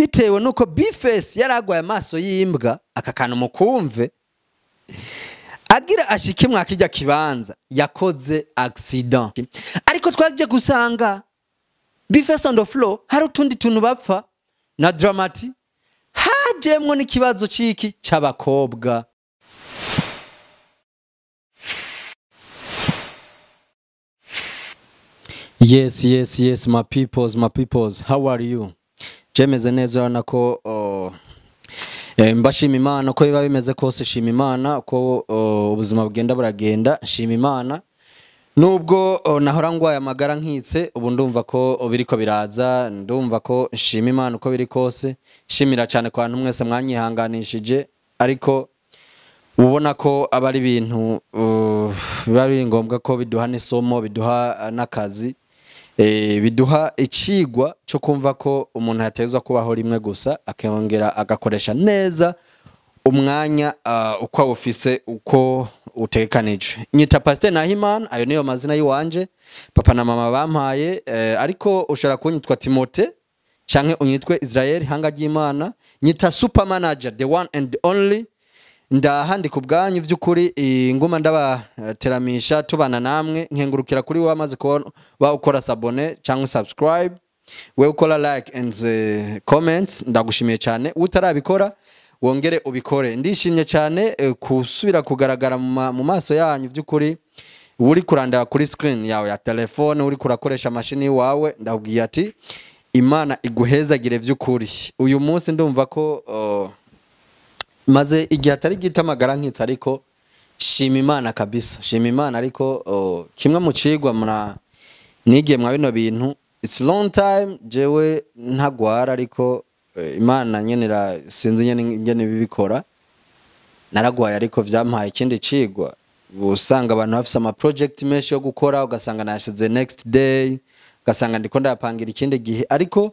Bitewe nuko B-Face yaragwaye amaso y'imbwa. Aka kantu mukumve, agira ashike mwakijya kibanza yakoze accident, ariko twaje gusanga B-Face on the floor hari utundi tuntu bapfa na Dramati, hajemwo n'ikibazo ciki c'abakobwa. Yes, my peoples, my peoples, how are you? Jemeze neza, urabona ko mbashima Imana ko biba bimeze kose. Shima Imana ko ubuzima bugenda buragenda. Shima Imana nubwo nahora ngwaye amagara nkitse, ubu ndumva ko biriko biraza. Ndumva ko nshima Imana uko biri kose. Shimira cyane kwa bantu mwese mwanyihanganishije, ariko ubona ko aba ari ibintu biba biri ngombwa ko biduha n'isomo, biduha n'akazi, biduha icigwa cyo kumva ko umuntu yatezwa kubaho rimwe gusa, akongera agakoresha neza umwanya uko awufise, uko utegekanijwe. Nyita Pasteur Nahimana, ayo niyo mazina yiwanje papa na mama bampaye, ariko ushobora kunyitwa Timote canke unyitwe Israel hanga ry'Imana. Nyita super manager, the one and the only. Ndaha ndi ku bwanyu by'ukuri, inguma ndabateramisha tubana namwe. Nkengurukira kuri we amaze kubona ukora s'abonner cyangwa subscribe, we ukora like and comments, ndagushimiye cyane. Utarabikora wongere ubikore. Ndishimye cyane kusubira kugaragara mu maso yanyu by'ukuri. Uri kurandaba kuri screen yawe ya telefone, uri kurakoresha mashini wawe, ndabwiye ati Imana iguhezagire by'ukuri. Uyu munsi ndumva ko maze igihe atari gito amagara nkitse, ariko shima Imana kabisa, shima Imana. Ariko kimwe mu cigwa mura nigiye mwa bino bintu, it's long time jewe ntagwara, ariko Imana nyene sinzi nyene ingene bibikora. Naragwaye ariko vyampaye ikindi cigwa. Usanga abantu bafise ama project menshi yo gukora, ugasanga nashize next day, ugasanga ndiko ndapangira ikindi gihe. Ariko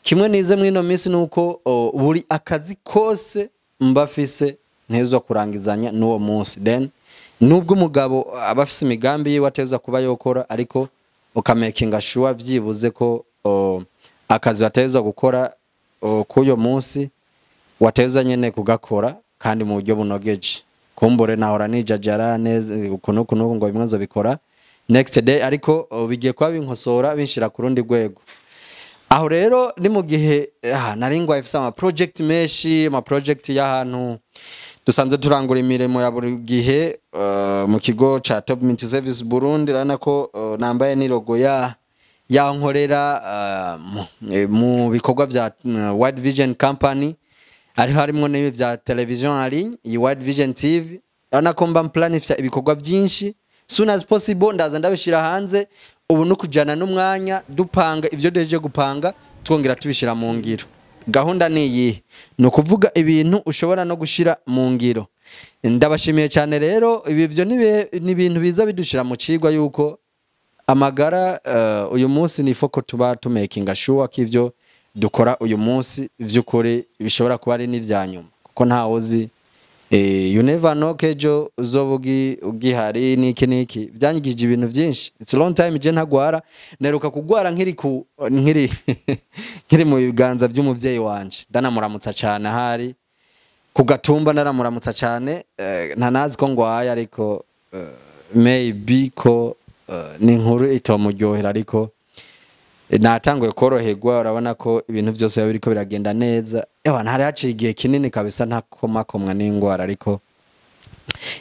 kimwe nize mwino minsi nuko buri akazi kose mbafise ntezwa kurangizanya n'uwo munsi. Then nubwo umugabo aba afise imigambi yiwe atezwa kuba yokora, ariko ukamakinga sure vyibuze ko akazi watezwa gukora k'uyo munsi watezwa nyene kugakora kandi mu buryo bunogeje. Kumbure nahora nijajara neza ukuntu ukuntu ngo bimwe nzobikora next day, ariko bigiye kuba binkosora binshira ku rundi rwego. Aho rero ni mu gihe nari ngwaye ifise ama project menshi, ama project y'ahantu dusanzwe turangura imirimo ya buri gihe mu kigo ca Top Mint Service Burundi. Urabona ko nambaye ni logo ya yankorera mu bikorwa vya World Vision Company, ariho harimwo n'ibi vya television en ligne, iyi World Vision TV. Urabona ko mba planifya ibikorwa byinshi, soon as possible ndaza ndabishira hanze. Ubu no kujana n'umwanya dupanga ivyo deje gupanga, twongera tubishira mu ngiro. Gahunda ni iyihe? Ni ukuvuga ibintu ushobora no gushira mu ngiro. Ndabashimiye cyane rero. Ibi vyo ni ibintu biza bidushira mu cigwa yuko amagara uyu munsi ni foko tuba tumakinga sure ko ivyo dukora uyu munsi vy'ukuri bishobora kuba ari n'ivya nyuma, kuko ntawe uzi, you never know kejo uzoba ugihari niki niki. Vyanyigishije ibintu vyinshi. It's a long time je ntagwara. Neruka kugwara nkiri mu biganza vy'umuvyeyi wanje. Ndanamuramutsa cyane ahari ku gatumba, naramuramutsa cyane. Ntanazi ko ngwaye, ariko maybe ko ni inkuru itomuryohera, ariko natanguye koroherwa. Urabona ko ibintu byose biba biriko biragenda neza. Ewa, ntari haciye igihe kinini kabisa ntakomakomwa n'ingwara, ariko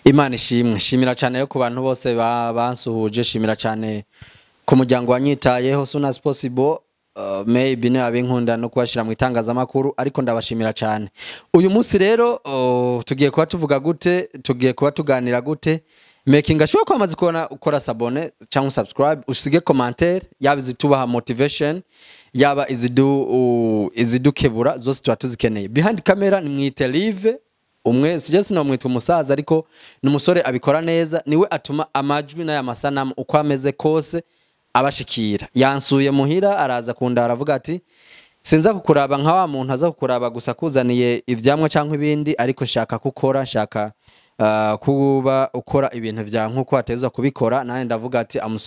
Imana ishimwe. Shimira cyane yo ku bantu bose bansuhuje, shimira cyane ku muryango wanyitayeho. Soon as possible, maybe ni abinkunda no kubashira mu itangazamakuru, ariko ndabashimira cyane. Uyu munsi rero tugiye kuba tuvuga gute? Tugiye kuba tuganira gute? Making sure ko amaze kubona ukora s'abonner cyangwa subscribe, usige commentaire, yaba izitubaha motivation, yaba izidukebura, zose tuba tuzikeneye. Behind camera ni mwite Live umwe, sije sinomwita umusaza, ariko ni umusore abikora neza, niwe atuma amajwi n'aya masanamu uko ameze kose abashikira. Yansuye muhira, araza kunda, aravuga ati sinza kukuraba nka wa muntu aza kukuraba gusa kuzaniye ivyamwa cyangwa ibindi, ariko shaka kukora, shaka kuba ukora ibintu vya nkuko watezwa kubikora. Nanjye ndavuga ati I'm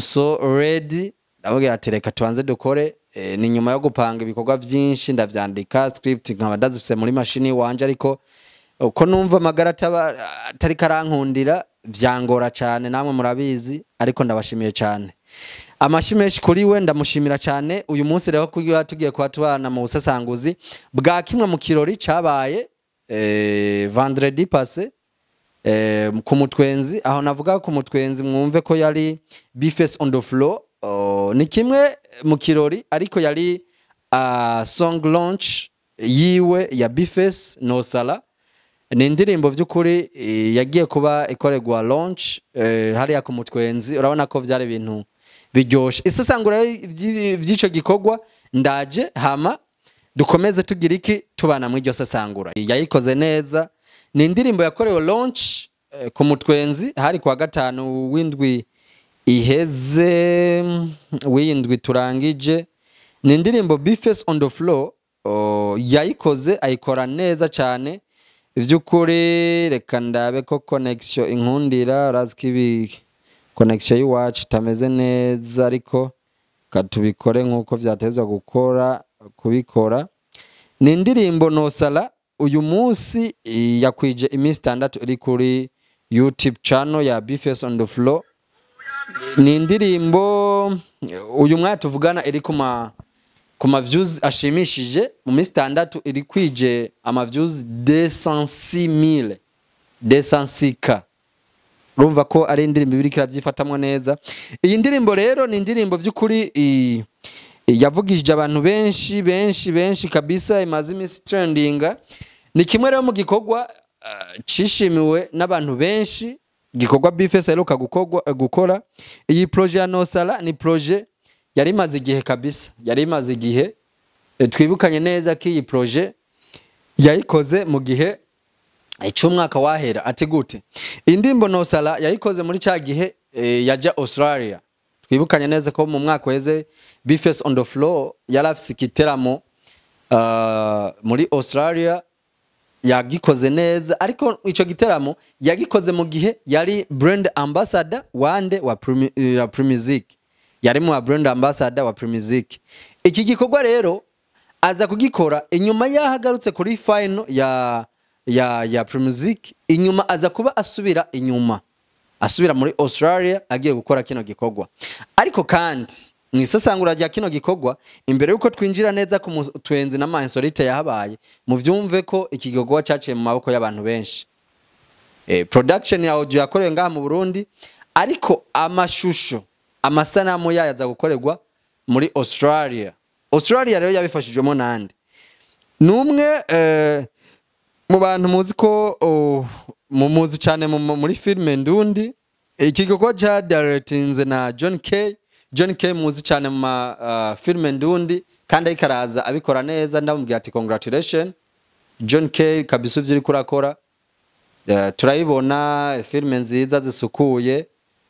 so ready. Ndavuga ati reka tubanze dukore. Ni nyuma yo gupanga ibikorwa byinshi, ndavyandika script nkaba ndazifise muri mashini wanje, ariko uko numva amagara ataba atari karankundira vyangora cyane, namwe murabizi, ariko ndabashimiye cyane. Amashi menshi kuri we, ndamushimira cyane. Uyu munsi rero kugira tugiye kuba tubana mu busesanguzi bwa kimwe mu kirori cabaye vendredi passé ku Mutwenzi. Aho navuga ku Mutwenzi, mwumve ko yari B-Face on the Floor. Oh, ni kimwe mu kirori, ariko yari song launch yiwe ya B-Face Nosala. Ni indirimbo by'ukuri yagiye kuba ikorerwa launch hariya ku Mutwenzi. Urabona ko byari ibintu biryoshe. Isesangura vy'ico gikorwa ndaje, hama dukomeze tugira iki tubana muri iryo sesangura. Yayikoze neza. Ni indirimbo yakorewe launch ku Mutwenzi, hari kuwa gatanu w'indwi iheze, w'indwi turangije. Ni indirimbo B-Face on the Floor, oh, yayikoze ayikora neza cyane ivy'ukuri. Reka ndabe ko connection inkundira. Urazi ko ibi connection y'iwacu itameze neza, ariko ka tubikore nk'uko vyatezwa gukora kubikora. Ni indirimbo Nosala. Uyu munsi yakwije iminsi 6 iri kuri YouTube channel ya B-Face on the Floor. Ni indirimbo uyu mwanya tuvugana iri ku ma views ashimishije. Mu minsi 6 iri kwije ama views 206,000, 206K. Urumva ko ari indirimbo ibiri kiravyifatamwo neza. Iyi ndirimbo rero ni indirimbo by'ukuri yavugishije abantu benshi benshi benshi kabisa, imaze iminsi trendinga. Ni kimwe rero mu gikorwa cishimiwe n'abantu benshi, gikorwa B-Face aheruka gukora. Iyi projet ya Nosala ni projet yari imaze igihe kabisa, yari imaze igihe. Twibukanye neza ko iyi projet yayikoze mu gihe c'umwaka wahera. Ati gute? Indirimbo Nosala yayikoze muri ca gihe yaja Australia. Twibukanye neza ko mu mwaka weze B-Face on the Floor yari afise igiteramo muri Australia, yagikoze neza, ariko ico giteramo yagikoze mu gihe yari brand ambassador wande wa Primusic, yari mu wa brand ambassador wa Primusic. Iki gikorwa rero aza kugikora inyuma yaho agarutse kuri final ya Primusic. Inyuma aza kuba asubira inyuma, asubira muri Australia agiye gukora kino gikorwa. Ariko kandi mu isesangura rya kino gikorwa, imbere yuko twinjira neza ku Mutwenzi n'ama insolite yahabaye, muvyumve ko iki gikorwa caciye mu maboko y'abantu benshi. Production ya audio yakorewe ngaha mu Burundi, ariko amashusho, amasanamu yayo aza gukorerwa muri Australia. Australia rero yabifashijwemo nande? Numwe mu bantu muzi ko, oh, mumuzi cyane muri filime ndundi. Iki gikorwa ca directinze na John K. John K muzi cyane mu ma filime ndundi, kandi ariko araza abikora neza. Ndamubwira ati congratulation John K kabisa, ivyo uriko urakora turayibona, filime nziza zisukuye,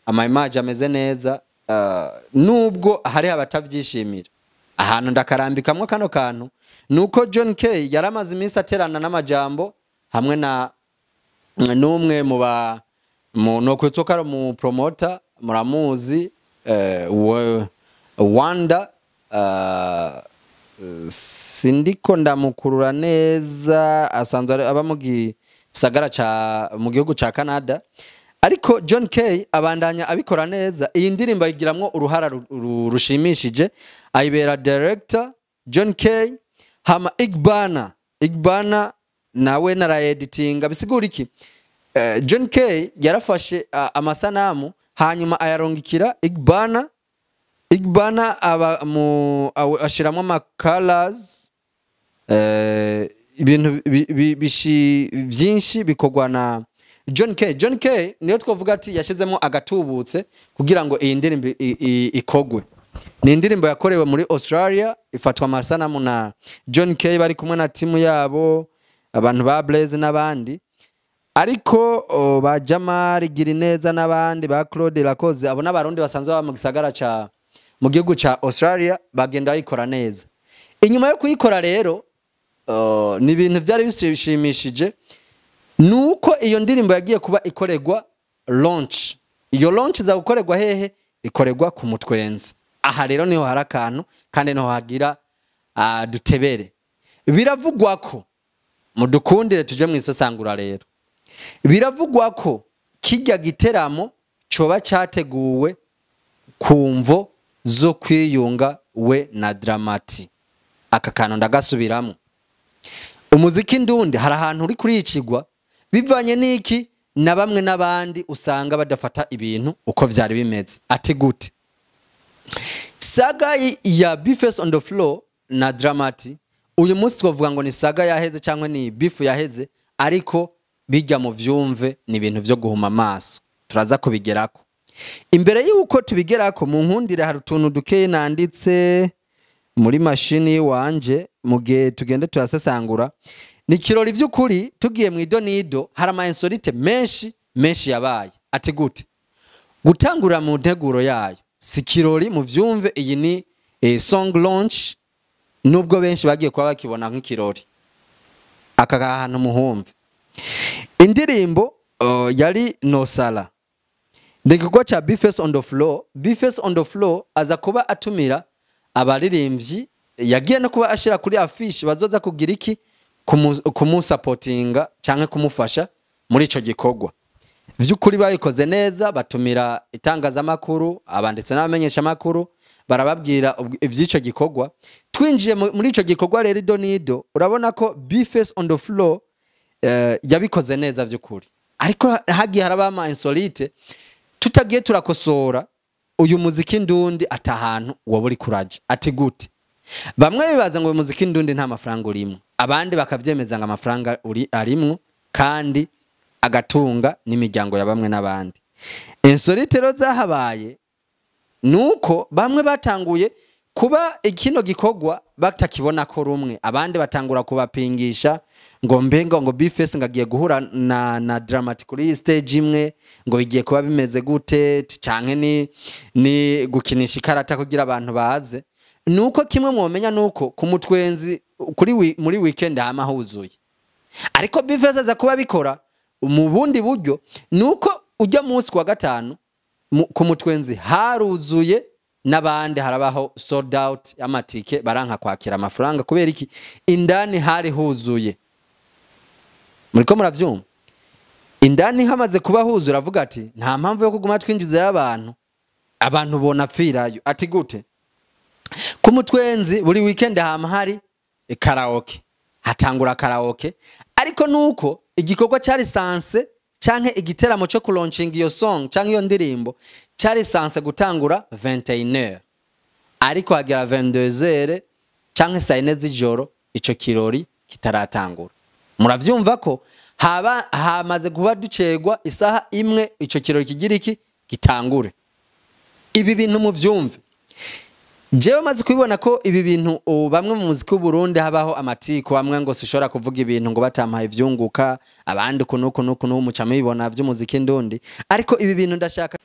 ama image ameze neza, nubwo hari abatavyishimira. Ahantu ndakarambikamwo kano kantu nuko John K yaramaze iminsi aterana n'amajambo hamwe na n'umwe mu ba mu no kwitwa ko ari mu promoter, muramuzi, Wanda. Sindiko ndamukurura neza, asanzwe aba mu gisagara ca mu gihugu ca Canada, ariko John K abandanya abikora neza. Iyi ndirimbo ayigiramwo uruhara rushimishije, ayibera director John K. Hama Igbana nawe naraeditinga. Bisigura iki? John K yarafashe amasanamu, hanyuma ayarungikira Igbana. Igbana aba mu ashiramwo ama colors, ibintu byinshi bikorwa na John K. John K niyo twavuga ati yashizemo agatubutse kugira ngo iyi ndirimbo ikogwe. Ni indirimbo yakorewe muri Australia, ifatwa amasanamu na John K bari kumwe na timu yabo, abantu ba Blaze n'abandi, ariko ba Jamari Girineza n'abandi ba Claude Lakoze, abo n'abarundi basanzwe baba mu gisagara ca mu gihugu ca Australia, bagenda bayikora neza. Inyuma yo kuyikora rero, ni ibintu byari bishimishije nuko iyo ndirimbo yagiye kuba ikoregwa launch. Iyo launch iza gukorerwa hehe? Ikorerwa ku Mutwenzi. Aha rero niho hari akantu kandi niho hagira dutebere. Biravugwa ko, mudukundire tuje mu isesangura rero, biravugwa ko kijya giteramo coba cyateguwe ku mvo zo kwiyunga we na Drama-T. Aka kantu ndagasubiramo. Umuziki ndundi hari ahantu uri kuricigwa bivanye n'iki na bamwe n'abandi usanga badafata ibintu uko vyari bimeze. Ati gute? Saga ya B-Face on the Floor na Drama-T uyu munsi twavuga ngo ni saga yaheze cyangwa ni beef yaheze, ariko bijya mu vyumve ni ibintu vyo guhuma amaso, turaza kubigerako. Imbere y'uko tubigerako, mu nkundire hari utuntu dukeye nanditse muri mashini wanje mu gihe tugende turasesangura. Ni kirori vy'ukuri tugiye mu idonido, hari ama insolite menshi menshi yabaye. Ati gute? Gutangura mu nteguro yayo si kirori, mu vyumve, iyi ni song launch, nubwo benshi bagiye kuba bakibona nk'ikirori. Aka hantu muhumve, indirimbo yari Nosala, ni igikorwa cya B-Face on the Floor. B-Face on the Floor aza kuba atumira abaririmbyi yagiye no kuba ashira kuri affiche bazoza kugira iki, kumusapotinga canke kumufasha muri ico gikorwa. Vy'ukuri babikoze neza, batumira itangazamakuru, abanditse n'abamenyesha makuru, barababwira ivy'ico gikorwa. Twinjiye muri ico gikorwa rero idonido, urabona ko B-Face on the Floor yabikoze neza vy'ukuri, ariko hagiye haraba ama insolite tutagiye turakosora. Uyu muziki ndundi atahantu woba uri kuraja. Ati gute? Bamwe bibaza ngo uyu muziki ndundi nta mafaranga urimwo, abandi bakavyemeza ngo amafaranga uri arimwo kandi agatunga n'imiryango ya bamwe n'abandi. Insolite rero zahabaye nuko bamwe batanguye kuba ikino gikorwa batakibona ko rumwe, abandi batangura kubapingisha ngo mbenga ngo B-Face ngo agiye guhura na Drama-T kuri stage imwe, ngo bigiye kuba bimeze gute, canke ni gukinisha ikarata kugira abantu baze. Nuko kimwe mwomenya nuko ku mutwenzi muri weekend hama huzuye, ariko B-Face aza kuba bikora mu bundi buryo. Nuko ujya munsi kwa gatanu ku mutwenzi haruzuye n'abandi, harabaho sold out y'amatike, baranka kwakira amafaranga. Kubera iki? Indani hari huzuye. Muriko muravyumva? Indani hamaze kuba huzura, avuga ati nta mpamvu yo kuguma twinjiza y'abantu, abantu bona pfirayo. Ati gute? Ku mutwenzi buri weekend hama hari karaoke, hatangura karaoke, ariko nuko igikorwa cyari censé canke igiteramo cyo kulaunchinga iyo song canke iyo ndirimbo cyari censé gutangura 21h, ariko hagera 22h canke saa 4 z'ijoro ico kirori kitaratangura. Muravyumva ko haba hamaze kuba ducegwa isaha imwe ico kirori kigira iki, gitangure. Ibi bintu muvyumve. Jewe maze kubibona ko ibi bintu bamwe mu muziki w'u Burundi habaho amatiku, bamwe ngo sishobora kuvuga ibintu ngo batampaye ivyunguka, abandi uku nuku nuku nuku, muca mubibona vy'umuziki ndundi. Ariko ibi bintu ndashaka,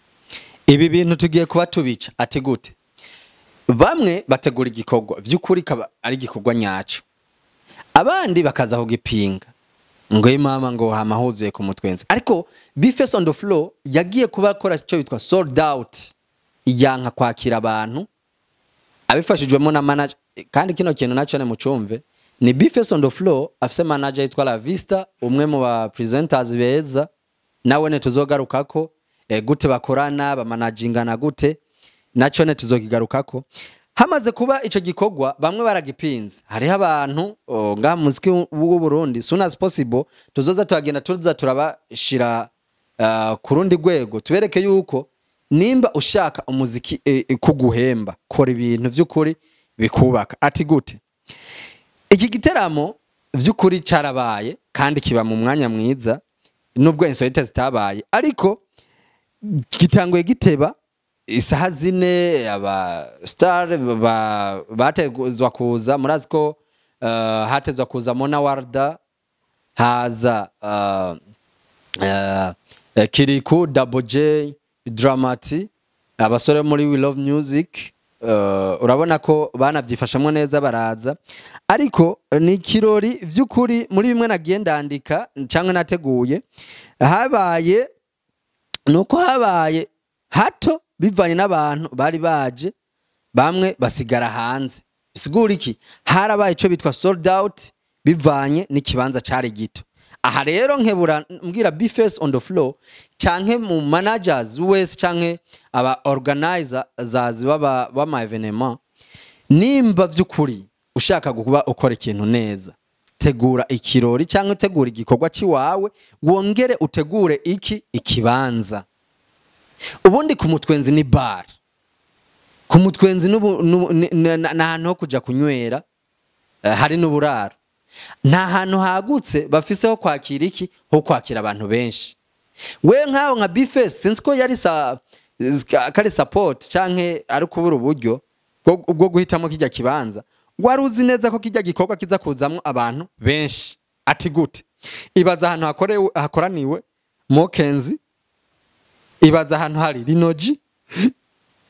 ibi bintu tugiye kuba tubica. Ati gute? Bamwe bategura igikorwa vy'ukuri kaba ari igikorwa nyaco, abandi bakaza kugipinga ngo ye mama ngo hama huzuye ku mutwenzi. Ariko B-Face on the Floor yagiye kuba akora icyo bitwa sold out, yanka kwakira abantu abifashijwemo na manager. Kandi kino kintu naco ne mucumve, ni B-Face on the Floor afise manager yitwa La Vista, umwe mu ba presenters beza, nawe ne tuzogarukako, gute bakorana, bamanagingana gute, naco ne tuzokigarukako. Hamaze kuba ico gikorwa bamwe baragipinze. Hariho abantu ngaha mu muziki w'u Burundi, soon as possible tuzoza tuhagenda, tuza turabashira ku rundi rwego, tubereke yuko nimba ushaka umuziki kuguhemba, kora ibintu vy'ukuri bikubaka. Ati gute? Iki giteramo vy'ukuri carabaye kandi kiba mu mwanya mwiza, nubwo insolite zitabaye, ariko gitanguye giteba isaha 4. Aba star bateguzwa kuza, murazi ko hatezwa kuza Mona Warda, haza Kiriku, Double J, Drama-T, abasore muri We Love Music. Urabona ko banavyifashamwo neza, baraza. Ariko ni kirori vy'ukuri muri bimwe nagiye ndandika canke nateguye, habaye nuko habaye hato bivanye n'abantu bari baje. Bamwe basigara hanze. Bisigura iki? Harabaye ico bitwa sold out bivanye n'ikibanza cari gito. Aha rero nkebura mbwira B-Face on the floor canke mu managers wese canke aba organizer zazi baba bama événement, nimba vy'ukuri ushaka kuba ukora ikintu neza, tegura ikirori cyangwa utegura igikorwa ciwawe, wongere utegure iki ikibanza. Ubundi ku Mutwenzi ni bar, ku Mutwenzi n'ahantu ho kuja kunywera, hari n'uburaro. Nta hantu hagutse bafise ho kwakira iki, ho kwakira abantu benshi. We nkaho nka B-Face, sinzi ko yari sa kari support canke ari kubura uburyo bwo guhitamo kijya kibanza. Wari uzi neza ko kijya gikorwa kiza kuzamwo abantu benshi. Ati gute? Ibaza ahantu hakorewe, hakoraniwe Mokenzi, ibaza ahantu hari Rinoji,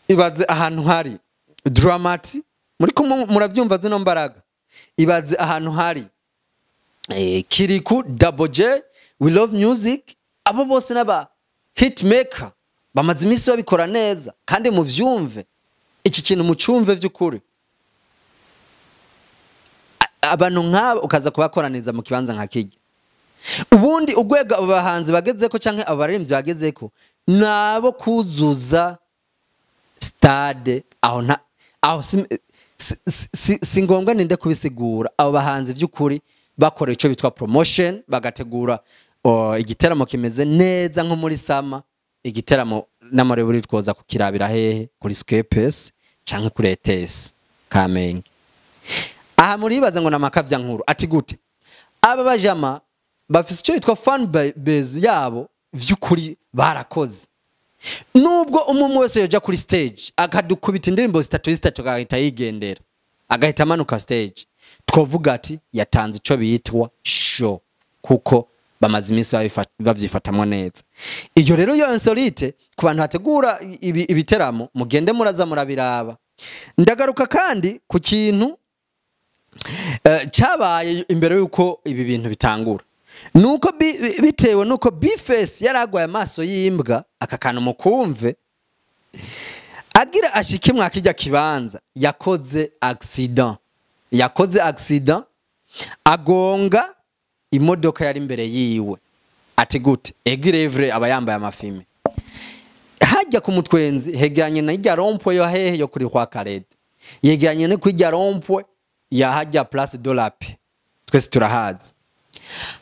ibaze ahantu hari Dramati, muri ko murabyumva zino mbaraga, ibaze ahantu hari Kiriku, Double J, We Love Music. Abo bose n'aba hitmaker bamaze iminsi babikora neza. Kandi muvyumve iki kintu, mucumve vy'ukuri, abantu nk'abo ukaza kubakoraniza mu kibanza nka kijya. Ubundi urwego abo bahanzi bagezeko canke abo baririmbyi bagezeko nabo kuzuza stade, aho nta aho si ngombwa ninde kubisigura. Abo bahanzi vy'ukuri bakora ico bitwa promotion, bagategura igiteramo kimeze neza nko muri sama, igiteramo n'amareburi twoza kukirabira hehe? Kuri Skepes canke kuri ETS Kamenge. Aha muribaza ngo namakavya nkuru. Ati gute? Aba bajama bafise icyo bitwa fan base yabo, vy'ukuri barakoze. Nubwo umwe wese yoja kuri stage akadukubita indirimbo zitatu zitatu, agahita yigendera, agahita amanuka stage, twovuga ati yatanze ico bitwa show, kuko bamaze iminsi bavyifatamwo neza. Iyo rero yo insolite ku bantu bategura ibiteramo, mugende muraza murabiraba. Ndagaruka kandi ku kintu cyabaye imbere yuko ibi bintu bitangura, nuko bitewe nuko B-Face yaragwaye amaso y'imbwa. Aka kantu mukumve. Agira ashike mwakijya kibanza, yakoze accident, yakoze accident, agonga imodoka yari imbere yiwe. Ati gute? Egirevre aba yambaye amafime. Hajya ku Mutwenzi hegeranye na irya rond-point yo hehe, yo kuri kwa Karede, yegeranye no kwirya rond-point ya hajya Place de la Paix, twese turahazi.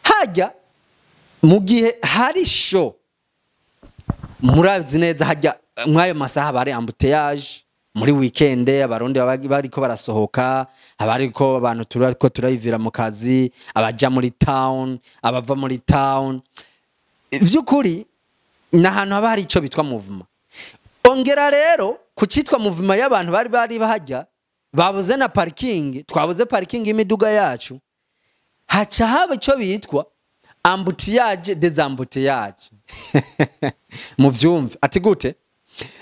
Hajya mu gihe hari show, murazi neza hajya mw'ayo masaha bari embouteillage. Muri weekend Abarundi baba bariko barasohoka, abariko abantu turiko turayivira mu kazi, abaja muri town, abava muri town. Vy'ukuri ni ahantu haba hari ico bitwa mouvement. Ongera rero ku citwa mouvement y'abantu bari bahajya, babuze na parking, twabuze parking y'imiduga yacu, haca haba ico bitwa embouteillage des embouteillages. Muvyumve. Ati gute?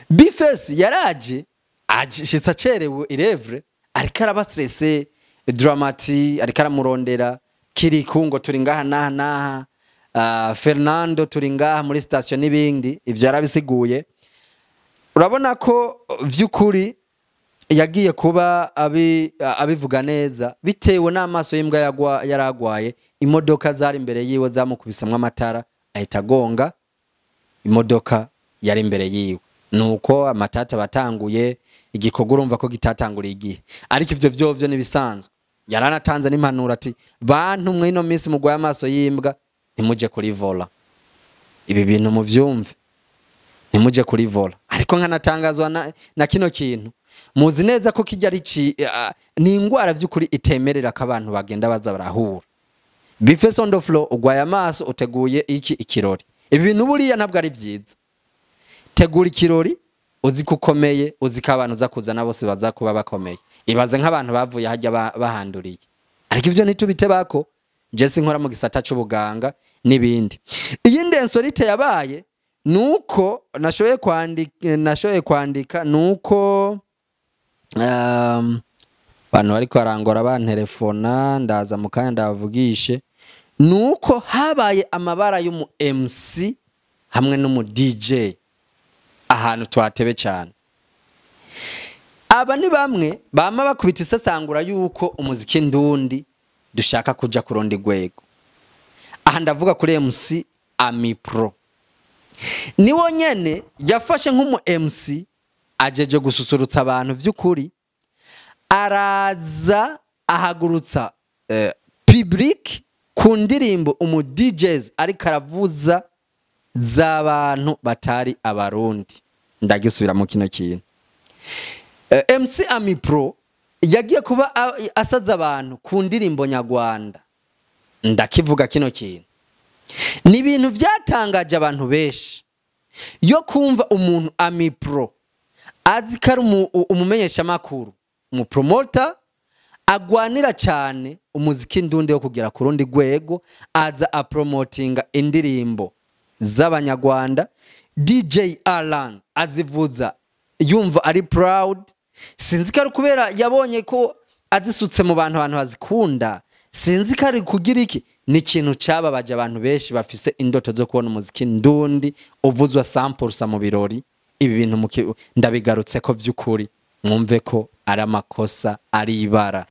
B-Face yaraje ashitse acerewe irevre, ariko araba stressé. Dramati ariko aramurondera, Kiriku ngo turi ngaha naha naha, Fernando turi ngaha muri station n'ibindi. Ivyo yarabisiguye. Urabona ko vy'ukuri yagiye kuba abivuga neza. Bitewe n'amaso y'imbwa yagwa yaragwaye, imodoka zari imbere yiwe zamukubisamwo amatara, ahita agonga imodoka yari imbere yiwe. Nuko amatata batanguye igikorwa, urumva ko gitatanguriye igihe. Ariko ivyo vyovyo nibisanzwe. Yaranatanze n'impanuro ati: "Bantu mwino minsi mugwaye amaso y'imbwa, ntimuje kuri volant." Ibi bintu muvyumve, ntimuje kuri volant. Ariko nkanatangazwa na kino kintu. Muzi neza ko kijya ari ni ingwara vy'ukuri itemerera ko abantu bagenda baza barahura. B-Face on the floor, ugwaye amaso, uteguye iki ikirori. Ibi bintu buriya ntabwo ari vyiza. Tegura ikirori uzi ko ukomeye, uzi ko abantu uza kuzana bose baza kuba bakomeye. Ibaze nk'abantu bavuye hajya bahanduriye. Ariko ivyo ntitubite bako, je sinkora mu gisata c'ubuganga n'ibindi. Iyindi insolite yabaye nuko nashoboye kwandika nuko abantu bariko barangora bantelefona, ndaza mu kanya ndabavugishe. Nuko habaye amabara y'umu MC hamwe n'umu DJ ahantu twatebe cyane. Aba ni bamwe bama bakubita isesangura yuko umuziki ndundi dushaka kuja kurundi rwego. Aha ndavuga kuri MC Amipro. Niwo nyene yafashe nk'umu MC ajeje gususurutsa abantu vy'ukuri, araza ahagurutsa public ku ndirimbo umu DJs ariko aravuza z'abantu batari Abarundi. Ndagisubira mu kino kintu. MC Amipro yagiye kuba asaza abantu ku ndirimbo nyarwanda. Ndakivuga kino kintu. Ni ibintu vyatangaje abantu benshi yo kumva umuntu Amipro azi ko ari umumenyesha makuru, umupromoter agwanira cyane umuziki ndundi wo kugera ku rundi rwego, aza apromotinga indirimbo z'Abanyarwanda. DJ Alan azivuza yumva ari proud. Sinzi ko ari kubera yabonye ko azisutse mu bantu, abantu bazikunda, sinzi ko ari kugira iki. Ni ikintu cyababaje abantu benshi bafise indoto zo kubona umuziki ndundi uvuzwa samples mu birori. Ibi bintu ndabigarutse ko vy'ukuri mwumve ko ari amakosa, ari ibara.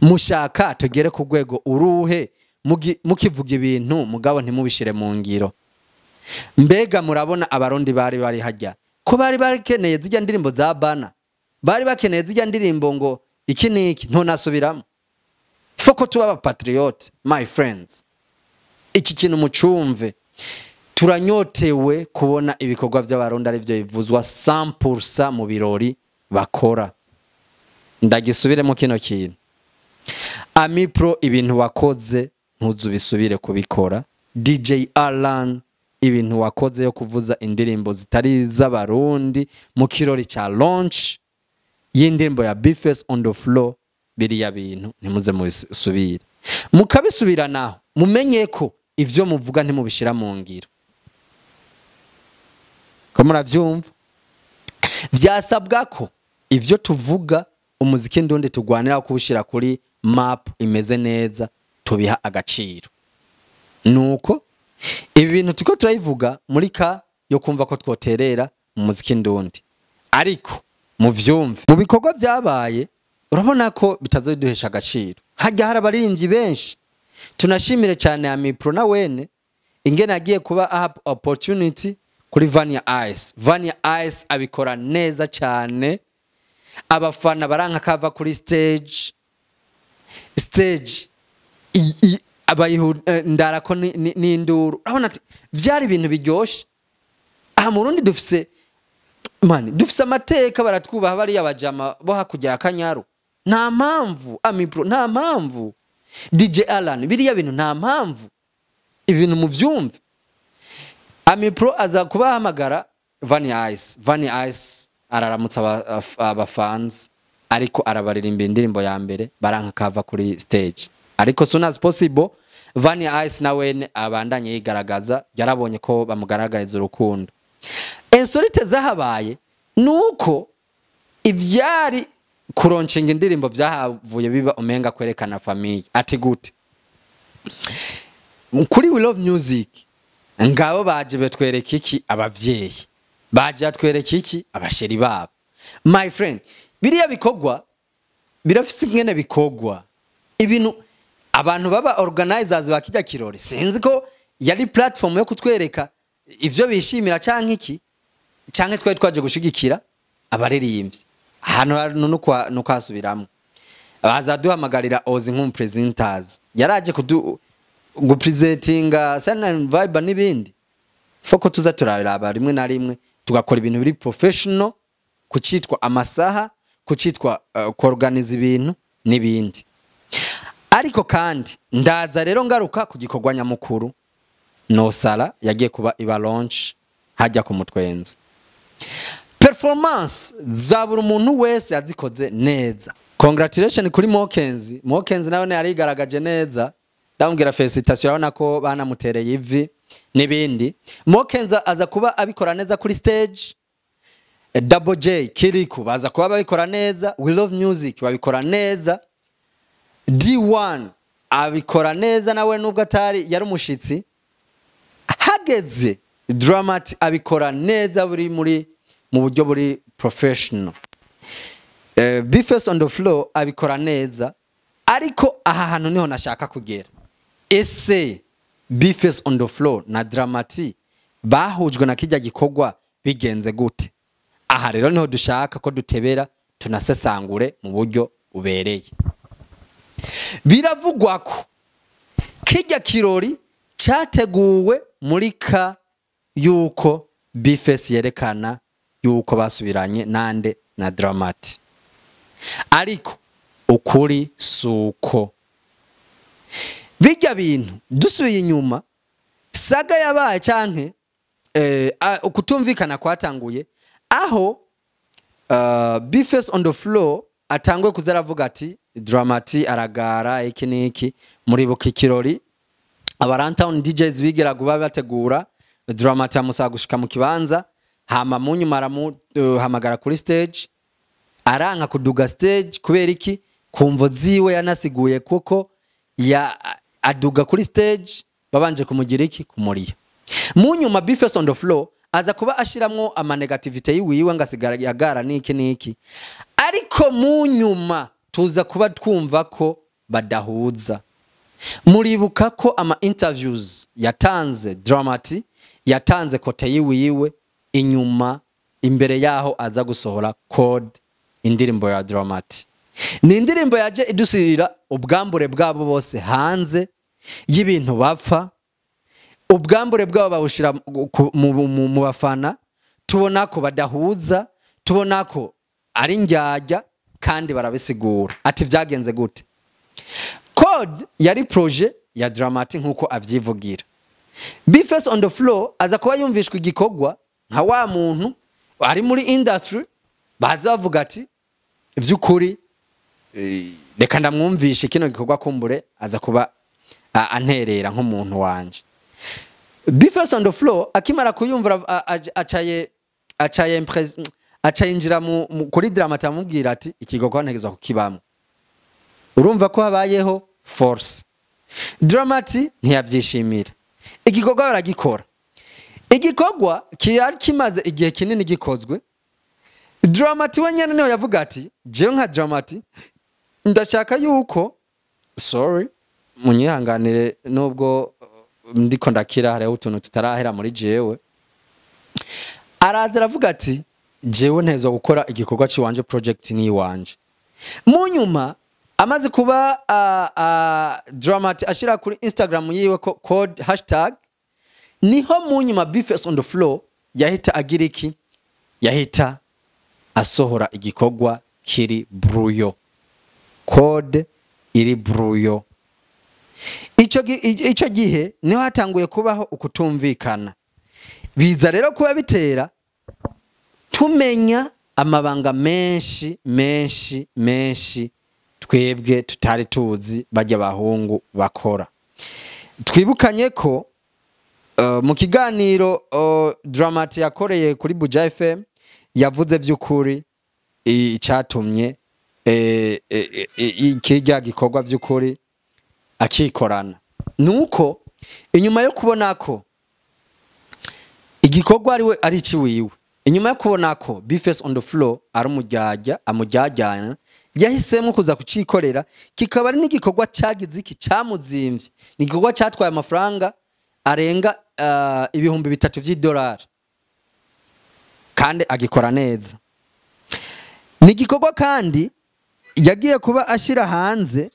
Mushaka tugere ku rwego uruhe mukivuga ibintu mugabo ntimubishire mu ngiro? Mbega murabona Abarundi bari bari hajya ko bari bakeneye zijya ndirimbo za bana, bari bakeneye zijya ndirimbo ngo iki niki ntonasubiramo. Foko tuba aba patriote, my friends. Iki kintu mucumve, turanyotewe kubona ibikorwa by'Abarundi ari byo bivuzwa 100% mu birori bakora. Ndagisubiremo kino kintu. Amipro, ibintu wakoze ntuzubisubire kubikora. DJ Alan, ibintu wakoze yo kuvuza indirimbo zitari z'Abarundi mu kirori cha launch y'indirimbo ya Bface on the Floor, biriya bintu ntimuze mubisubire. Mukabisubira naho mumenye ko ivyo muvuga ntimubishira mu ngiro. Ko muravyumva, vyasabwa ko ivyo tuvuga umuziki ndundi tugwanira kuwushira kuri map imeze neza, tubiha agaciro. Nuko ibi bintu tuko turayivuga muri ka yo kumva ko twoterera mu muziki ndundi, ariko muvyumve mu bikorwa vyabaye urabona ko bitazoduhesha agaciro. Hajya hari abaririmbyi benshi. Tunashimire cyane Amipro na wene ingene agiye kuba aha opportunity kuri Vania Ice. Vania Ice abikora neza cyane, abafana baranka kava kuri stage ndarako n'induru. Urabona ati vyari ibintu biryoshe. Aha mu Burundi dufise mani, dufise amateka, baratwubaha bariya bajama bo hakurya ya Kanyaru. Nta mpamvu Amipro, nta mpamvu DJ Alan, biriya bintu nta mpamvu. Ibintu muvyumve. Amipro aza kubahamagara Vania Ice. Vania Ice araramutsa abafans, ariko arabaririmba indirimbo ya mbere baranka kava kuri stage. Ariko soon as possible Vania Ice nawe abandanye yigaragaza, yarabonye ko bamugaragariza urukundo. Insolite zahabaye nuko ivyari kuroncinga indirimbo vyahavuye biba umenga kwerekana famille. Ati gute? Kuri We Love Music ngabo baje betwereka iki abavyeyi, baje batwereka iki abasheri babo. My friend, biriya bikogwa birafise ingene bikogwa. Ibintu abantu baba organizers bakijya kirori, sinzi ko yari platform yo kutwereka ivyo bishimira canke iki, canke twari twaje gushigikira abaririmbyi. Hano nukwasubiramwo bazaduhamagarira Ozi nk'umu presenters, yaraje kudu gupresentinga sana vibe n'ibindi. Foko tuza turaraba rimwe na rimwe tugakora ibintu biri professional, kucitwa amasaha, kucitwa kuorganiza ibintu n'ibindi. Ariko kandi ndaza rero ngaruka ku gikorwa nyamukuru Nosara yagiye kuba iba launch hajya ku Mutwenzi. Performance za buri muntu wese yazikoze neza. Congratulations kuri Mokenzi. Mokenzi nawe yarigaragaje neza. Ndamubwira felicitation, urabona ko banamutereye ivi n'ibindi. Mokenzi aza kuba abikora neza kuri stage. Double J Kiriku baza kuba babikora neza. We Love Music babikora neza. D1 abikora neza nawe nubwo atari yari umushitsi. Hageze Dramati abikora neza buri muri mu buryo buri professional. B-Face on the floor abikora neza, ariko aha hantu niho nashaka kugera. Ese B-Face on the floor na Drama-T bahujwe na kijya gikorwa bigenze gute? Aha rero niho dushaka ko dutebera, tunasesangure mu buryo bubereye. Biravugwa ko kijya kirori cyateguwe muri ka yuko B-Face yerekana yuko basubiranye nande? Na Drama-T. Ariko ukuri suko bijya bintu. Dusubiye inyuma, saga yabaye canke ukutumvikana kwatanguye aho B-Face on the floor atanguye kuza aravuga ati Drama-T aragara iki niki. Muribuka ikirori aba Runtown DJs bigira kuba bategura, Drama-T amusaba gushika mu kibanza, hama mu nyuma aramuhamagara kuri stage, aranka kuduga stage. Kubera iki? Kumvo ziwe yanasiguye, kuko ya aduga kuri stage babanje kumugira iki? Kumuriya. Mu nyuma B-Face on the floor aza kuba ashiramwo ama négativité yiwiwe, ngasigara yagara niki niki, ariko mu nyuma tuza kuba twumva ko badahuza. Muribuka ko ama interviews yatanze, Drama-T yatanze côté yiwiwe inyuma, imbere yaho aza gusohora Code. Indirimbo ya Drama-T ni indirimbo yaje idusirira ubwambure bwabo bose hanze y'ibintu bapfa. Ubwambure bwabo babushira mu bafana, tubona ko badahuza, tubona ko ari njyajya, kandi barabisigura ati vyagenze gute. Code yari projet ya Drama-T nkuko avyivugira. B-Face on the floor aza kuba yumvishwa igikorwa nka wa muntu ari muri industry, baza bavuga ati vy'ukuri reka ndamwumvishe kino gikorwa, kumbure aza kuba anterera nk'umuntu wanje. B-Face on the floor akimara kuyumva, acaye injira kuri Drama-T, amubwira ati ikikorwa ntegerezwa kukibamwo. Urumva ko habayeho force. Drama-T ntiyavyishimira igikorwa, baragikora. Igikorwa kiyari kimaze igihe kinini gikozwe. Drama-T we nyene niho yavuga ati jewe nka Drama-T ndashaka yuko, sorry, munyihanganire, nubwo ndiko ndakira, hariho utuntu tutarahera muri jewe. Araza aravuga ati jewe ntezwa gukora igikorwa ciwanje, project ni iwanje. Mu nyuma amaze kuba Drama-T ashira kuri Instagram yiwe ko code hashtag, niho mu nyuma B-Face on the floor yahita agira iki? Yahita asohora igikorwa kiri bruyo, code iri bruyo. Ico gihe niho hatanguye kubaho ukutumvikana, biza rero kuba bitera tumenya amabanga menshi menshi menshi twebwe tutari tuzi bajya abahungu bakora. Twibukanye ko mu kiganiro Drama-T yakoreye kuri Buja FM, yavuze vy'ukuri icatumye ikirya gikorwa vy'ukuri akikorana, nuko inyuma yo kubona ko igikorwa ari we ari iciwiwe, inyuma yo kubona ko B-Face on the floor ari umujyajya amujyajyana, yahisemo kuza kucikorera, kikaba ari n'igikorwa cyagize iki? Camuzimvye. Ni igikorwa cyatwaye amafaranga arenga 3000 vy'idolari, kandi agikora neza. Ni igikorwa kandi yagiye kuba ashyira hanze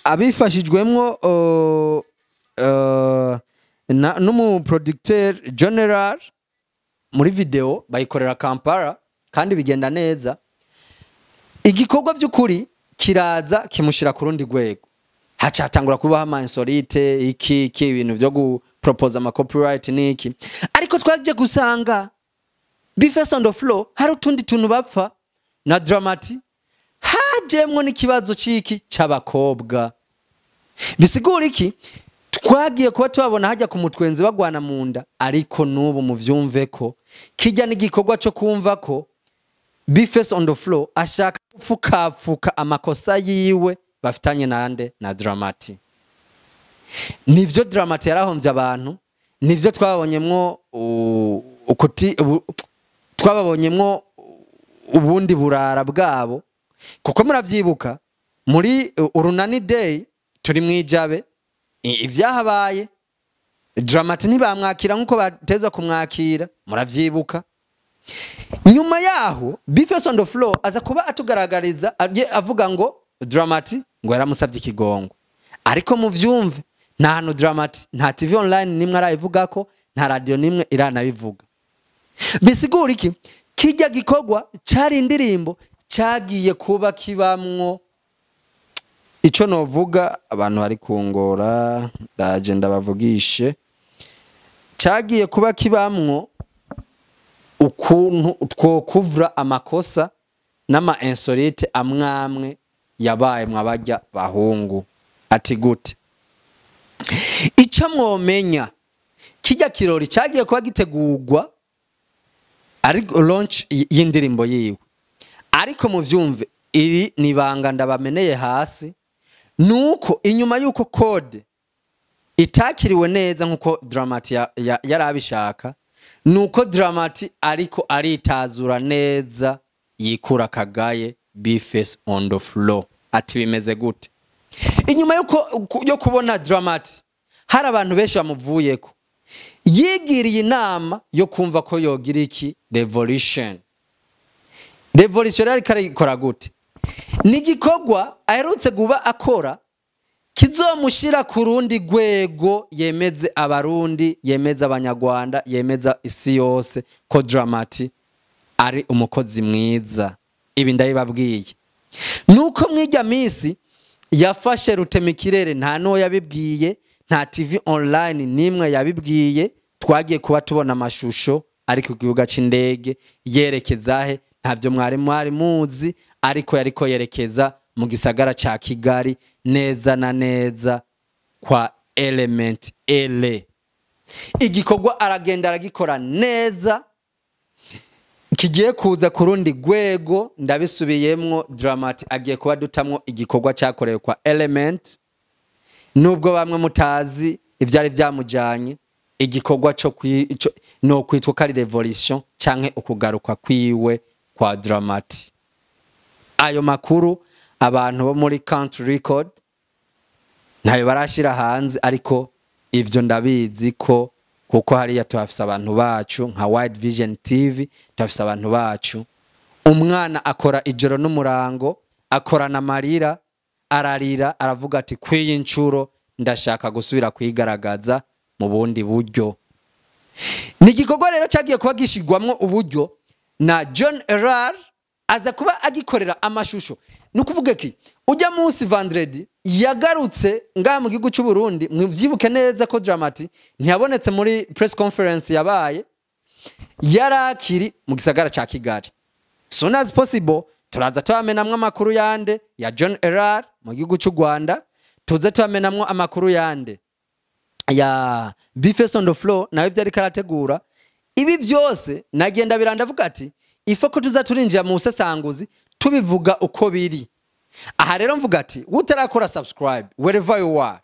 abifashijwemwo n'umuproducteur general muri video, bayikorera Kampala kandi bigenda neza. Igikorwa by'ukuri kiraza kimushyira ku rundi rwego, hacatangura kubaho ama insolite, iki iki, ibintu byo guproposa ama copyright niki. Ariko twaje gusanga B-Face on the floor hari utundi tuntu bapfa na Drama-T, hajemwo n'ikibazo ciki c'abakobwa. Bisigura iki? Twagiye kuba tubabona hajya ku mutwenzi bagwana mu nda, ariko n'ubu muvyumve ko kijya n'igikorwa cyo kumva ko B-Face on the floor ashaka gupfukapfuka amakosa yiwe bafitanye nande? Na Drama-T. Nivyo, Drama-T yarahomvye abantu, nivyo, twabonyemwo ukuti twababonyemwo ubundi burara bwabo. Kuko muravyibuka muri Urunani Day turi mwijabe ivyahabaye, Dramati ntibamwakira nkuko batezwa kumwakira, muravyibuka. Nyuma yaho B-Face on the floor aza kuba atugaragariza avuga ngo Dramati ngo yaramusavye ikigongo, ariko muvyumve, nta hantu Dramati, nta TV online nimwe arayivugako, nta radio nimwe iranabivuga. Bisigura iki? Kijya gikorwa cari indirimbo cagiye kuba kibamwo ico novuga, abantu bari kungora, ndaje ndabavugishe. Cagiye kuba kibamwo ukuntu twokuvura amakosa n'ama insolite amwamwe yabaye mwabajya bahungu. Ati gute? Ico mwomenya, kijya kirori cagiye kuba gitegurwa ari launch y'indirimbo yiwe, ariko muvyumve, iri nibanga ndabameneye hasi, nuko inyuma yuko code itakiriwe neza nkuko Dramati yarabishaka, nuko Dramati ariko aritazura neza yikura kagaye B-Face on the floor. Ati bimeze gute? Inyuma yuko yo kubona Dramati hari abantu benshi bamuvuyeko, yigiriye inama yo kumva ko yogira iki? Revolution. Revolution ariko arikora gute? Ni igikorwa aherutse kuba akora kizomushira ku rundi rwego, yemeze Abarundi, yemeze Abanyarwanda, yemeza isi yose ko Dramati ari umukozi mwiza. Ibi ndabibabwiye nuko mwijya misi yafashe rutemikirere, nta n'uwo yabibwiye, nta TV online nimwe yabibwiye. Twagiye kuba tubona amashusho ari ku kibuga c'indege yerekeza he, ntavyo mwari muzi, ariko yariko yerekeza mu gisagara ca Kigali, neza na neza kwa Element L. Igikorwa aragenda aragikora neza, kigiye kuza ku rundi rwego. Ndabisubiyemwo, Dramati agiye kuba dutamwo igikorwa cyakorewe kwa Element, nubwo bamwe mutazi ivyari vyamujanye. Igikorwa cyo no kwitwa kari revolution canke ukugaruka kwiwe kwa Dramati. Ayo makuru abantu bo muri Country Record ntayo barashira hanze, ariko ivyo ndabizi ko kuko hariya tuhafise abantu bacu nka Wide Vision TV, tuhafise abantu bacu. Umwana akora ijoro n'umurango, akorana amarira, ararira, aravuga ati kwiyi ncuro ndashaka gusubira kwigaragaza mu bundi buryo. Ni igikorwa rero cyagiye kuba gishirwamwo uburyo na John Erar, aza kuba agikorera amashusho. Ni ukuvuga iki? Ujya munsi vendredi yagarutse ngaha mu gihugu cy'u Burundi, mwivyibuke neza ko Dramati ntiyabonetse muri press conference yabaye, yarakiri mu gisagara ca Kigali. Soon as possible turaza tubamenamwo amakuru yande ya John Erar mu gihugu cy'u Rwanda, tuze tubamenamwo amakuru yande ya B-Face on the floor nawe ivyo ariko arategura. Ibi vyose nagenda birandavuga ati ifo ko tuza turinjira mu busesanguzi tubivuga uko biri. Aha rero mvuga ati utarakora subscribe, wherever you are,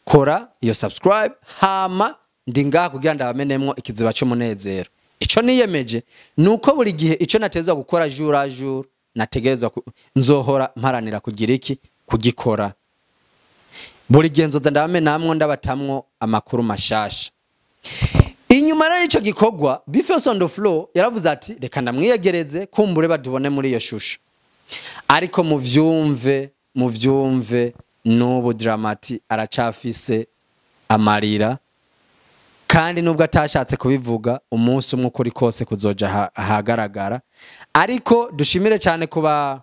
kora iyo subscribe, hama ndi ngaha kugira ndabamenemwo ikiziba cy'umunezero. Ico niyemeje nuko buri gihe ico natezwa gukora jour à jour, nategerezwa nzohora mparanira kugira iki? Kugikora. Buri gihe nzoza ndabamenamwo, ndabatamwo amakuru mashasha. Inyuma rero y'ico gikorwa, B-Face on the floor yaravuze ati reka ndamwiyegereze kumbure badubone muri iyo shusho. Ariko muvyumve, n'ubu Dramati aracafise amarira, kandi nubwo atashatse kubivuga, umunsi umwe ukuri kose kuzoja ahagaragara. Ariko dushimire cyane kuba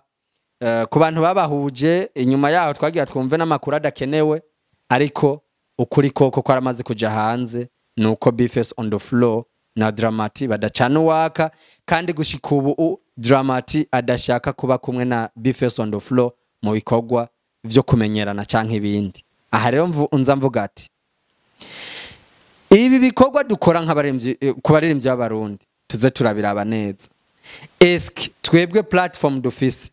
ku bantu babahuje. Inyuma yaho twagira twumve n'amakuru adakenewe, ariko ukuri koko kwaramaze kuja hanze, nuko B-Face on the floor na Dramati badacana uwaka, kandi gushika ubu Dramati adashaka kuba kumwe na B-Face on the floor mu bikorwa vyo kumenyerana canke ibindi. Aha rero nza mvuga ati ibi bikorwa dukora nk'abaremvyi, ku baririmbyi b'Abarundi, tuze turabiraba neza. Eske twebwe platform dufise,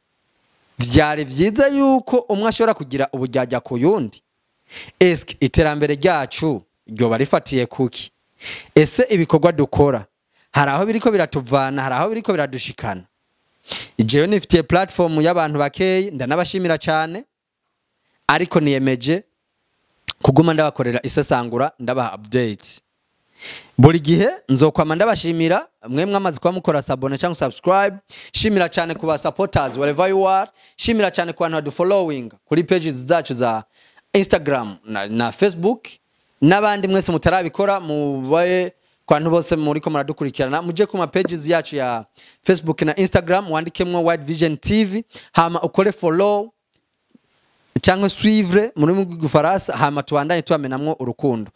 vyari vyiza yuko umwe ashobora kugira ubujyajya ku yundi? Eske iterambere ryacu ryoba rifatiye kuki? Ese ibikorwa dukora hari aho biriko biratuvana, hari aho biriko biradushikana? Jewe nifitiye platform y'abantu bakeyi, ndanabashimira cyane, ariko niyemeje kuguma ndabakorera isesangura, ndabaha update buri gihe. Nzokwama ndabashimira mwe mwamaze kuba mukora s'abonner cyangwa subscribe. Shimira cyane ku ba supporters wherever you are. Shimira cyane ku bantu badu following kuri pages zacu za Instagram na Facebook, n'abandi mwese mutarabikora mubaye. Ku bantu bose muriko muradukurikirana, muje ku ma pages yacu ya Facebook na Instagram, wandikemwo Wide Vision TV, hama ukore follow cyangwa suivre mu rurimi rw'igifaransa, hama tubandanye tubamenamwo urukundo,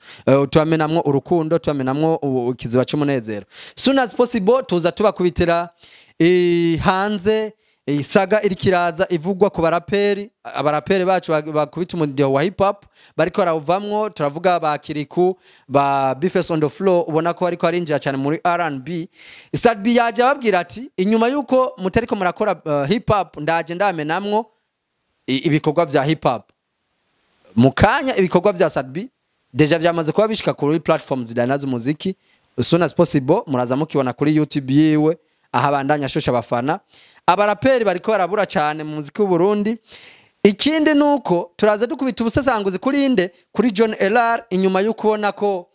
tubamenamwo urukundo, tubamenamwo ikiziba cy'umunezero. Soon as possible tuza tubakubitira hanze isaga iriko iraza ivugwa ku baraperi. Abaraperi bacu bakubita umudiho wa hip hop bariko barawuvamwo. Turavuga ba Kiriku, ba Bface on the floor, ubona ko bariko arinjira cyane muri R&B. Sat-B yaje ababwira ati inyuma yuko mutariko murakora hip hop, ndaje ndamenamwo ibikorwa vya hip hop. Mu kanya ibikorwa vya Sat-B déjà vyamaze kuba bishika kuri platform zidanaza umuziki. As soon as possible muraza mukibona kuri YouTube yiwe, aho abandanya ashosha abafana. Abaraperi bariko barabura cyane mu muziki w'u Burundi. Ikindi nuko turaza dukubita ubusesanguzi kuri inde, kuri John LR, inyuma yo kubona ko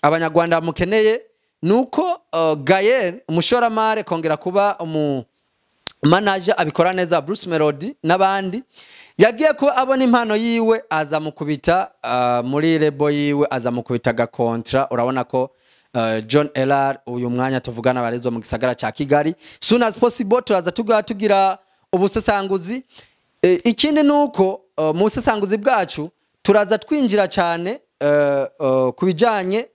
abanyarwanda bamukeneye. Nuko Gael, umushoramari, kongera kuba umu manager abikora neza Bruce Melody n'abandi, yagiye kuba abona impano yiwe, aza mukubita muri label yiwe, aza mukubita gakontra. Urabona ko John LR uyu mwanya tuvugana barizwa mu gisagara ca Kigali. Soon as possible turaza tugira ubusesanguzi. Ikindi nuko mu busesanguzi bwacu turaza twinjira cyane ku bijanye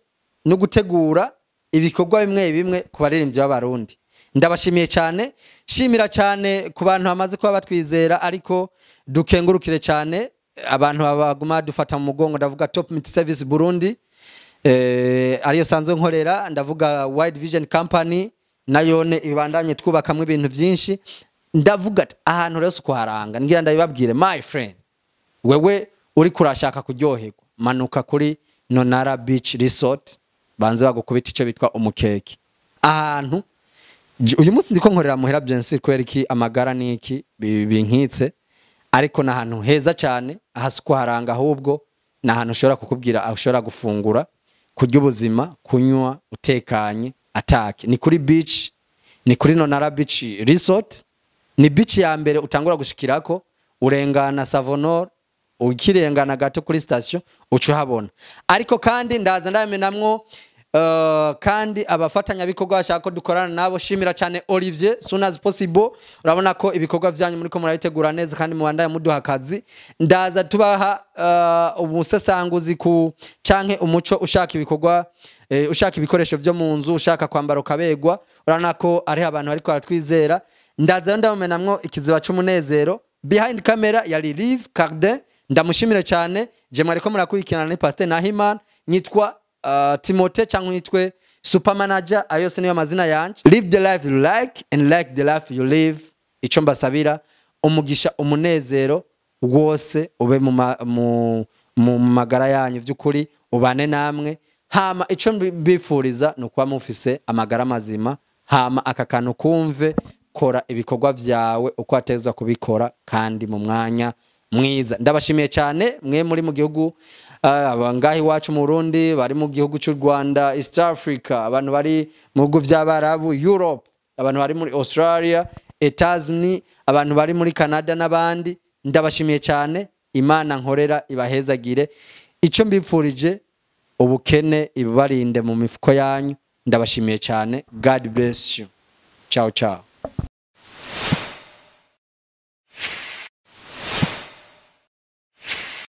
no gutegura ibikorwa bimwe bimwe ku baririmbyi b'Abarundi. Ndabashimiye cyane, shimira cyane ku bantu bamaze kuba batwizera, ariko dukengurukire cyane abantu baguma dufata mu mugongo. Ndavuga Top Multi Service Burundi, ariyo sanzwe nkorera. Ndavuga Wide Vision Company, nayone ibandanye twubakamwe ibintu byinshi. Ndavuga ati ahantu rero kuharanga, ngira ndabibabwire, my friend, wewe uri kurashaka kuryoherwa, manuka kuri Nonara Beach Resort, banze bagukubita icyo bitwa umukeke. Ahantu uyu munsi ndiko nkorera muhera, bien sûr, kubera iki amagara niki binkitse, ariko ni ahantu heza cyane. Aha si kuharanga, ahubwo ni ahantu ushobora kukubwira aho ushobora gufungura, kurya ubuzima, kunywa utekanye atake. Ni kuri beach, ni kuri Nonara Beach Resort. Ni beach ya mbere utangura gushikirako urengana Savonor, ukirengana gato kuri station uca uhabona. Ariko kandi ndaza ndamenamwo kandi abafatanyabikorwa bashaka ko dukorana nabo. Shimira cyane Olivier. Soon as possible urabona ko ibikorwa vyanyu muriko murabitegura neza kandi mubandanye muduha akazi. Ndaza tubaha ubusesanguzi ku canke umuco. Ushaka ibikorwa, ushaka ibikoresho vyo mu nzu, ushaka kwambara ukabegwa, urabona ko ari abantu bariko baratwizera. Ndaza ndamenamwo ikiziba c'umunezero. Behind camera yari Live Cardin, ndamushimire cyane. Je mwariko murakurikirana ni Pasteur Nahimana, nyitwa Timote cyangwa nyitwe Super Manager, ayo yose niyo mazina yanje. Live the life you like and like the life you live. Ico mbasabira, umugisha, umunezero wose ube mu magara yanyu, by'ukuri ubane namwe. Hama ico mbifuriza ni ukuba mufise amagara mazima. Hama aka kantu kumve, kora ibikorwa vyawe uko ateza kubikora kandi mu mwanya mwiza. Ndabashimiye cyane mwe muri mu gihugu, abangahi iwacu mu Burundi, bari mu gihugu cy'u Rwanda, East Africa, abantu bari mu bihugu by'Abarabu, Europe, abantu bari muri Australia, Etats-Unis, abantu bari muri Canada n'abandi. Ndabashimiye cyane. Imana nkorera ibahezagire. Icyo mbipfurije, ubukene ibarinde mu mifuko yanyu. Ndabashimiye cyane. God bless you. Ciao ciao.